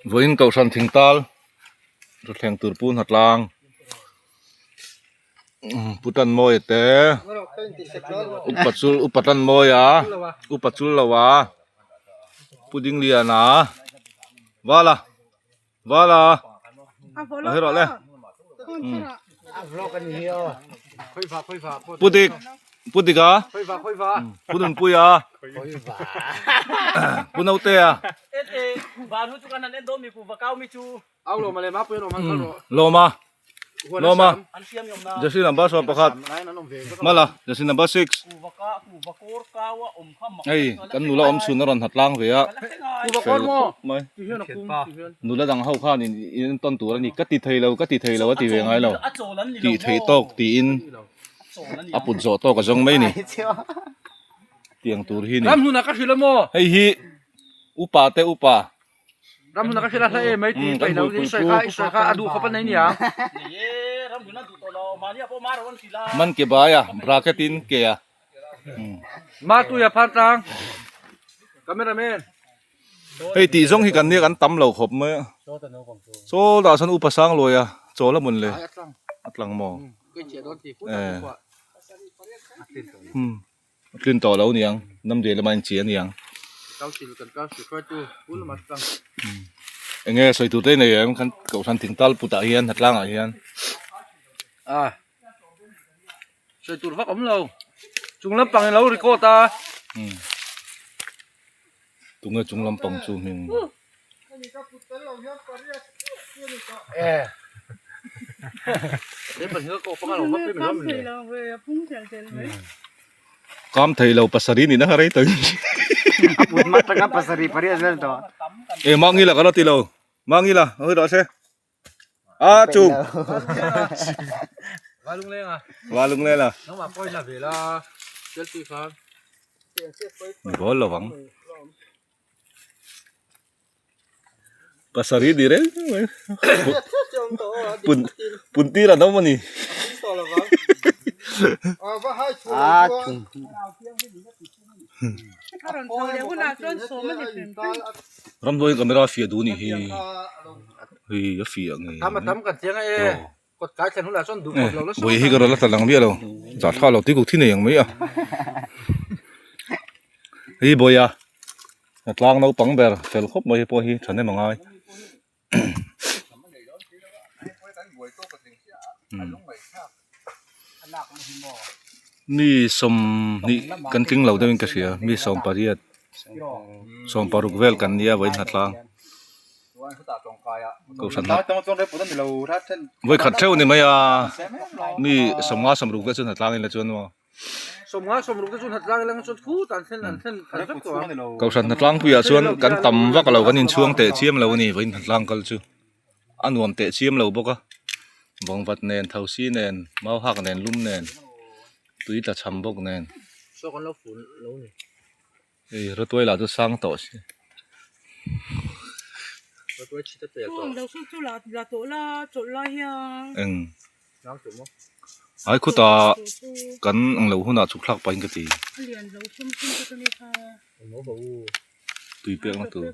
Vawiin kohhran thingtal thuthleng tur pu hnatlang pu Tanmawia te upa chul upa Tanmawia upa chul lo a pu Dingliana vala vala a hei rawh le pu Dik pu Dika pu Nunpuia pu Nautea Lawma Lawma Jersey number 11 Mala Jersey number 6 Hei kan nula awm chhun a rawn ha tlang ve a fel khawp mai nula dang ho khan in in tawn tur a ni ka ti thei lo ka ti thei lo a ti ve ngai lo tih theih tawk tiin a put zawh tawk a zawng mai a ni tiang tur hi a ni hei hi upa te upa Ramhuna ka hrilh a hla em mai tih paih lo i sawi kha i sawi kha a duh khawp a nei nia. Man ke bai a bracket in ke a. Ma tuia phar tlang cameraman. Hei tih zawng hi kan nia kan tam lo khawp mai a. Chaw dah sawn upa sang lawi a chaw la mun le a tlang maw. A tlin tawh lo niang, Namde lama inchi a niang. Enge sawi tur te nei em khan kohhran thing tal putah hian hnatlangah hian. A sawi tur vak awm lo chung lampang in lo record a. Tunge chung lampang chu hming. Kam thei lo pasarih nih na kha rei tawh e mangila ka la ti lo mangila hawi rawh se a chung valung leng a ball lovang. Pasarih ni reng mai pun pun tir an awm a ni ramhnuai camera a fiah duh a nih hi hei a fiah ngei Bawihi hi ka rawn la tla lang miah lo zah tha lo tuikuk thi nei ang mai a hei bawiha a tlang naupang ber fel khawp mai pawh hi thahnem a ngai mi sawmhnih kan tling lo deuhin ka hria mi sawmpariat sawmparuk vel kan nia vawiin hnatlang. Kohhran vawi khat theuh ni mai a mi sawmnga sawmruk vel chu hnatlang ila chuan maw Kohhran hnatlang puiah chuan kan tam vak lo kan inchhuang teh chiam lo a ni vawiin hnatlang kal chu a nuam teh chiam lo bawk a bawngvat nen thosi nen mau hak nen lum nen tui tla cham bawk nen. Hei rawtuai lah chu sang tawh si. Eng ai khutah kan ang lo hunah chhuk thlak pahin ka ti. Tui pekna tur.